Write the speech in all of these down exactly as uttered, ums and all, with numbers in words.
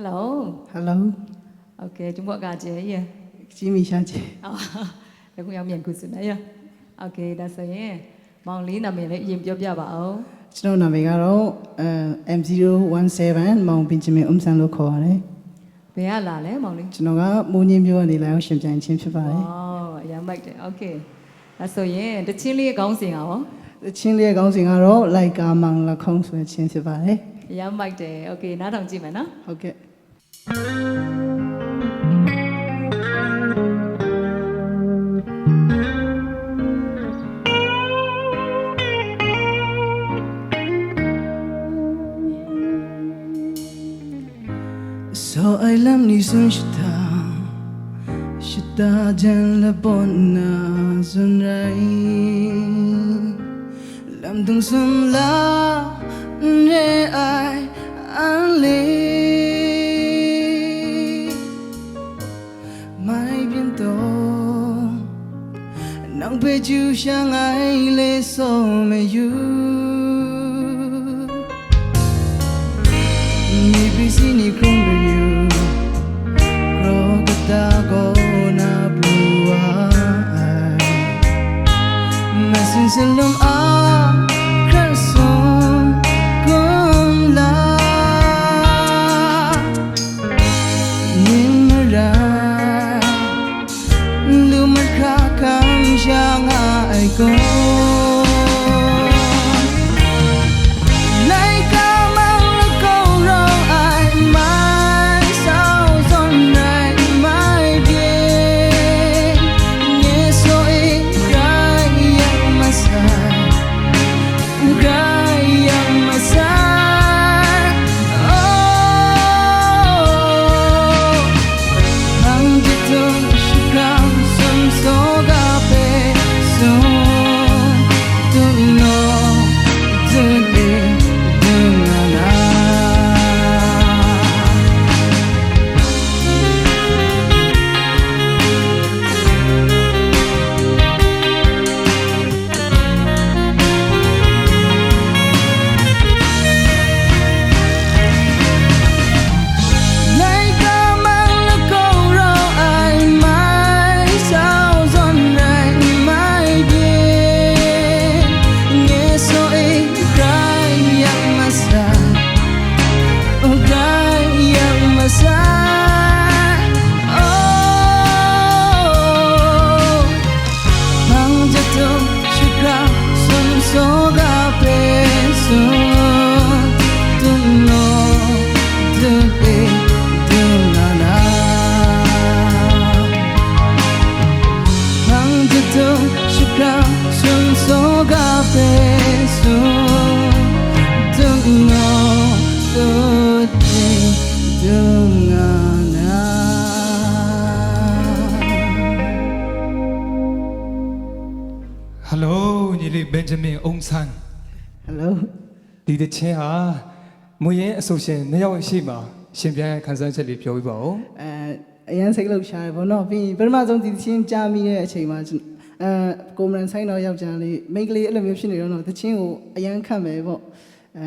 Hello. Hello. Okay, ကျမကကြရဲ့။ ကြည့်မိရှာကြည့်။ အော် ဒါကရောင်မြန်ခုစုနော်။ Okay, ဒါဆိုရင်မောင်လေးနာမည်လည်းအရင်ပြောပြပါဦး။ ကျွန်တော်နာမည်ကတော့အဲ M zero one seven မောင်ဘင်ဂျမင်အုံစံလို့ခေါ်ပါတယ်။ ဘယ်ကလာလဲမောင်လေး။ ကျွန်တော်ကမိုးညင်းမြို့ကနေလာရောက်ရှင်ပြိုင်ခြင်းဖြစ်ပါတယ်။ Wow, အရမ်းမိုက်တယ်။ Okay, ဒါဆိုရင်တချင်းလေးအကောင်းစင်ကရော။ တချင်းလေးအကောင်းစင်ကတော့ လိုက်ကာမင်လခုံးဆိုတဲ့ချင်းဖြစ်ပါတယ်။ အရမ်းမိုက်တယ်။ Okay, နားထောင်ကြည့်မယ်နော်။ ဟုတ်ကဲ့။ So I love ni sun shita, shita jan la bon na sun rai. Lam dung sun la n re ai an le. Mai byin taw, nang hpe ju shangai le saw mayu. Ni bri si ni hkrum mayu, kraw kata gaw na pru ai. Masin salum a hkrat sung kum la. Ning marai, lu mahkra hkang sha nga ai gaw. Laika mang lakau rau ai mai, sau zawn rai mai bye. Nye saw e, grai yang masai. Grai yang masai, oh, hpang jahtum shakram sum saw ga hpe sum, tut naw, tut e, dung nga na. Laika mang lakau rau ai mai, sau zawn rai mai bye. Nye saw e, grai yang masai, oh, grai yang masai, oh. Hpang jahtum shakra sum saw ga hpe sum, tut naw, tut e, dung nga na. Hpang jahtum shakra sum saw ga hpe sum, tut naw, tut e, dung nga na. Hello, ညီလေး Benjamin Aung San. Hello. ဒီတချင်းဟာ မူရင်းအဆိုရှင်နှစ်ယောက်ရှေ့မှာ ရှင်ပြန်ခံစားချက်လေးပြောပြပါဦး။ အဲအရမ်းစိတ်လှုပ်ရှားတယ်ပေါ့နော်။ ပြီးရင်ပထမဆုံးဒီသီချင်းကြားမိတဲ့အချိန်မှာကျွန်အဲကိုမရန်ဆိုင်တော်ယောက်ျားလေးမိန်းကလေးအဲ့လိုမျိုးဖြစ်နေတော့နော် သီချင်းကိုအရမ်းခတ်မယ်ပေါ့။ အဲ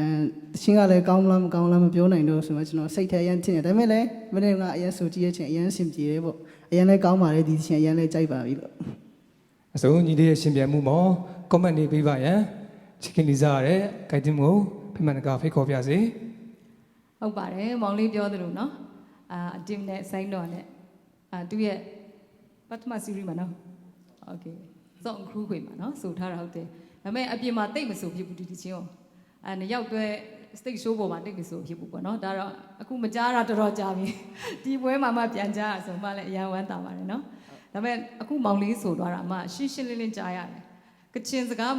သီချင်းကလည်းကောင်းမလားမကောင်းလားမပြောနိုင်တော့ဆိုတော့ကျွန်တော်စိတ်ထဲအရမ်းထင်တယ်။ ဒါပေမဲ့လည်းမနေ့ကအရမ်းဆိုကြည့်တဲ့အချိန်အရမ်းအဆင်ပြေတယ်ပေါ့။ အရမ်းလည်းကောင်းပါတယ်ဒီသီချင်းအရမ်းလည်းကြိုက်ပါပြီလို့။ အဆိုညီလေးရဲ့ရှင်ပြန်မှုမှာ comment လေးပေးပါရန်ချစ်ခင်လေးစားရတဲ့ guide team ကိုဖိမန်တကာဖိတ်ခေါ်ပြစေ။ ဟုတ်ပါတယ်။ မောင်လေးပြောသလိုနော်။ အာအတင်နဲ့ဆိုင်တော်နဲ့အာသူ့ရဲ့ပထမ series မှာနော်။ Okay. စောင့်ခူးခွေမှာနော်ဆိုထားတာဟုတ်တယ်။ ဒါပေမဲ့အပြင်မှာတိတ်မဆိုဖြစ်ဘူးဒီတချင်းကို။ အဲနှစ်ယောက်တွဲ stage show ပေါ်မှာတိတ်မဆိုဖြစ်ဘူးပေါ့နော်။ ဒါတော့အခုမကြားတာတော်တော်ကြာပြီ။ ဒီပွဲမှာမှပြန်ကြားရဆိုမှလည်းအရမ်းဝမ်းသာပါတယ်နော်။ ဒါပေမဲ့အခုမောင်လေးဆိုသွားတာမှရှင်းရှင်းလင်းလင်းကြားရတယ်။ ကချင်စကား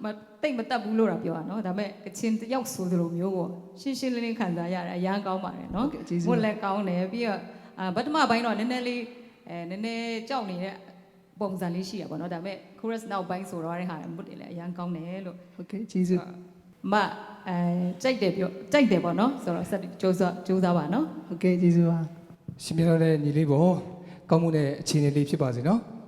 မတိတ်မတတ်ဘူးလို့တော့ပြောတာနော်။ ဒါပေမဲ့ကချင်တယောက်ဆိုသလိုမျိုးကိုရှင်းရှင်းလင်းလင်းခံစားရတယ်။ အရမ်းကောင်းပါတယ်နော်။ Okay, ကျေးဇူး။ မွတ်လည်းကောင်းတယ်။ ပြီးတော့အာပထမပိုင်းတော့နည်းနည်းလေးအဲနည်းနည်းကြောက်နေတဲ့ပုံစံလေးရှိရပါတော့။ ဒါပေမဲ့ chorus နောက်ပိုင်းဆိုတော့တဲ့ဟာမွတ်တယ်လည်းအရမ်းကောင်းတယ်လို့။ Okay, ကျေးဇူး။ မအဲကြိုက်တယ်ပြောကြိုက်တယ်ပေါ့နော်ဆိုတော့ဆက်ပြီးစူးစမ်းစူးစမ်းပါနော်။ Okay, ကျေးဇူးပါ။ ရှင်ပြတော့တဲ့ညီလေးပေါ့ကောင်းမှုနဲ့အခြေအနေလေးဖြစ်ပါစေနော်။